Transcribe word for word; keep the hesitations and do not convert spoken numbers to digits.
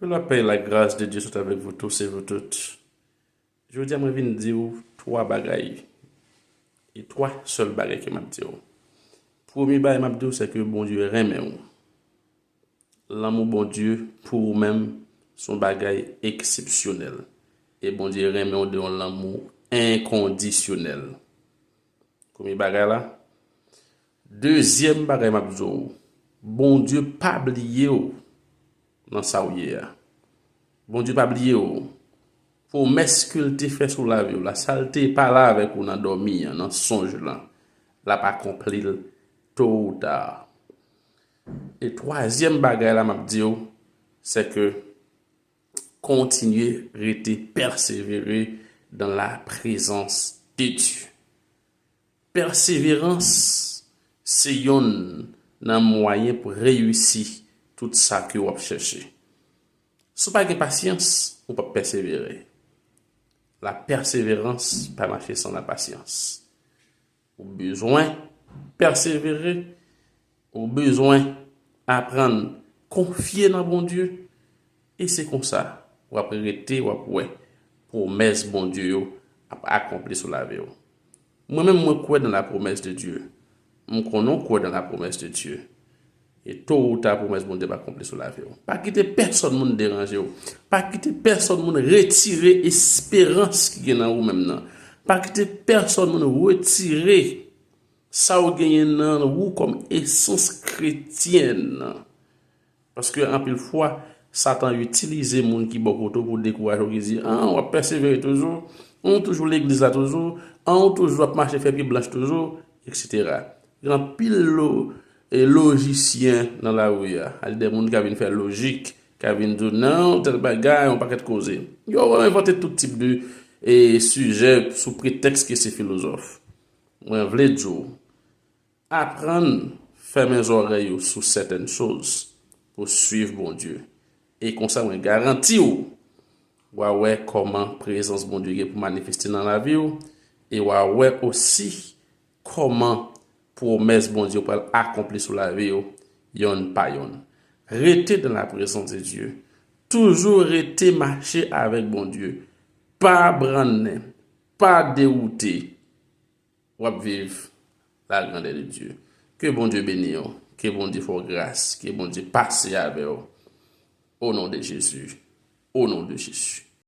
Que la paix et la grâce de Dieu soient avec vous tous et vous toutes. Jodi a mwen vin di w twa bagay. E twa sèl bagay ke m ap di w. Premye bagay m ap di w, se ke Bondye renmen w. Lanmou Bondye pou ou menm se yon bagay eksepsyonèl. E Bondye renmen w de yon lanmou enkondisyonèl. Premye bagay la. Dezyèm bagay m ap di w, Bondye pa bliye w nan sa w ye a. Bondye pa bliye w. Pwomès ke l te fè sou lavi w la, sa l te pale avèk ou nan dòmi an, nan sonj lan, l ap akonpli l to ou ta. E twazyèm bagay la m ap di w, se ke kontinye rete pèsevere dans la présence de Dieu. Pèseverans se yonn nan mwayen pou reyisi tout sa ke w ap chèche. Si w pa gen pasyans, ou p ap pèsevere. La persévérance pa mache san la pasyans. Ou bezwen pèsevere, ou bezwen aprann konfye nan Bondye, e se konsa w ap rete, w ap wè pwomès Bondye yo ap akonpli sou lavi w. Mwen menm, mwen kwè nan la promesse de Dieu. M konnen w kwè nan la promesse de Dieu. E to ou ta, pwomès Bondye ap akonpli sou lavi w. Pa kite pèsonn moun deranje w. Pa kite pèsonn moun retire esperans ki gen nan ou menm nan. Pa kite pèsonn moun retire sa w genyen nan ou kòm esans kretyèn. Paske anpil fwa, Satan itilize moun ki bò kote w pou dekouraje w, ki di, "Ah, w ap pèsevere toujou, ou toujou legliz la toujou, ah, ou toujou ap mache fè pye blanch toujou," etsetera. Gen anpil lo, e lojisyen nan lari a. Sa vle di de moun k ap vin fè lojik, k ap vin di w, "Non, tèl bagay, yon pakèt koze." Yo envante tout tip de e sijè sou pretèks ke se filozòf. Mwen vle di w, aprann fèmen zòrèy ou sou sètèn choz pou swiv Bondye. E konsa, mwen garanti w, w a wè kòman prezans Bondye gen pou manifeste nan lavi w, e w a wè osi kòman pwomès Bondye pral akonpli sou lavi w, yonn pa yonn. Rete dans la présence de Dieu. Toujou rete mache avèk Bondye. Pa brannen, pa dewoute. W ap viv la grandè de Dye. Ke Bondye beni w. Ke Bondye fè w gras. Ke Bondye pase avè w. O non de Jezi. O non de Jezi.